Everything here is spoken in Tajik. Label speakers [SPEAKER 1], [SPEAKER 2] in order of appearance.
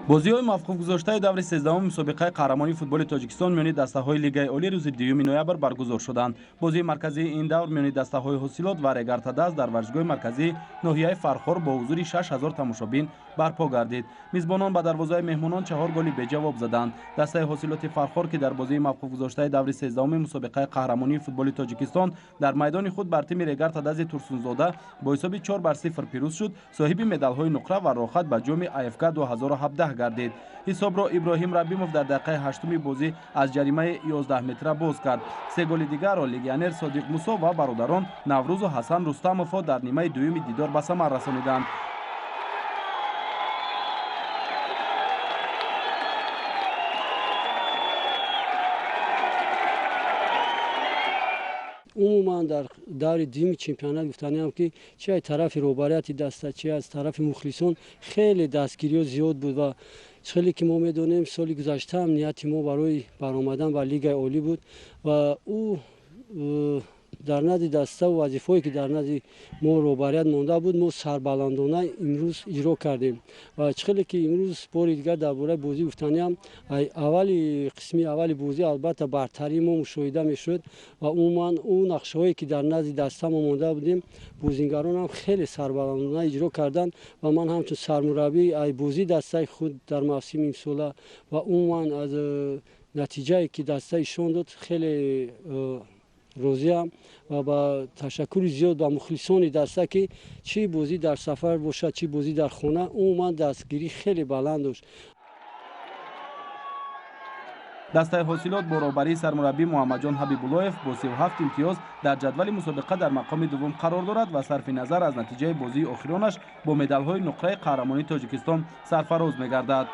[SPEAKER 1] Бозиҳои мавқуфгузоштаи даври 13-уми мусобиқаи қаҳрамонии футболи Тоҷикистон миёни дастаҳои Лигаи Олӣ рӯзи 2 ноябр баргузор шуданд. Бозии марказии ин давр миёни дастаҳои Ҳосилот ва Регар-ТадАЗ дар варзишгоҳи марказии ноҳияи Фархор бо ҳузури 6000 тамошобин барпо гардид. Мизбонон ба дарвозаи меҳмонон 4 голи беҷавоб заданд. Дастаи Ҳосилоти Фархор, ки дар бозии мавқуфгузоштаи даври 13-уми мусобиқаи қаҳрамонии футболи Тоҷикистон дар майдони худ бар тими Регар-ТадАЗи Турсунзода бо ҳисоби 4-0 пирӯз шуд, соҳиби медалҳои нуқра ва роҳхат ба ҷоми АФК 2017 гардид. Ҳисобро Иброҳим Рабимов дар дақиқаи 8-уми бозӣ аз ҷаримаи 11 метра боз кард. Се голи дигарро легионер Содиқ Мусо ва бародарон Наврӯзу Ҳасан Рустамовҳо дар нимаи дуюми дидор ба самар расониданд.
[SPEAKER 2] Умуман дар даври дуюми чемпионат гуфтаниам, ки чи аз тарафи роҳбарияти даста, чи аз тарафи мухлисон хеле дастгириҳо зиёд буд ва хеле ки мо медонем, соли гузашта ҳам нияти мо барои баромадан ба Лигаи Олӣ буд ва ӯ дар назди даставу вазифаое ки дар назди мо роҳбарият монда буд, мо сарбаландона имрӯз иҷро кардем. Ва чӣ хеле ки имрӯз бори дигар дар бораи бозӣ гуфтаниам, аввали қисми аввали бозӣ албатта бартарии мо мушоҳида мешуд ва умуман ӯ нақшаҳое ки дар назди даста мо монда будем, бозингаронам хеле сарбаландона иҷро карданд. Ва ман ҳамчун сармураббӣ ай бозии дастаи худ дар мавсими имсола ва умуман аз натиҷае ки даста ишон дод, хеле розиам ва ба ташаккури зиёд ба мухлисони даста, ки чӣ бозӣ дар сафар бошад, чӣ бозӣ дар хона, умуман дастгирӣ хеле баланд дошт.
[SPEAKER 1] Дастаи Ҳосилот бо роҳбарии сармураббӣ Муҳаммадҷон Ҳабибуллоев бо 37 имтиёз дар ҷадвали мусобиқа дар мақоми дуввум қарор дорад ва сарфи назар аз натиҷаи бозии охиронаш бо медалҳои нуқраи қаҳрамонии Тоҷикистон сарфароз мегардад.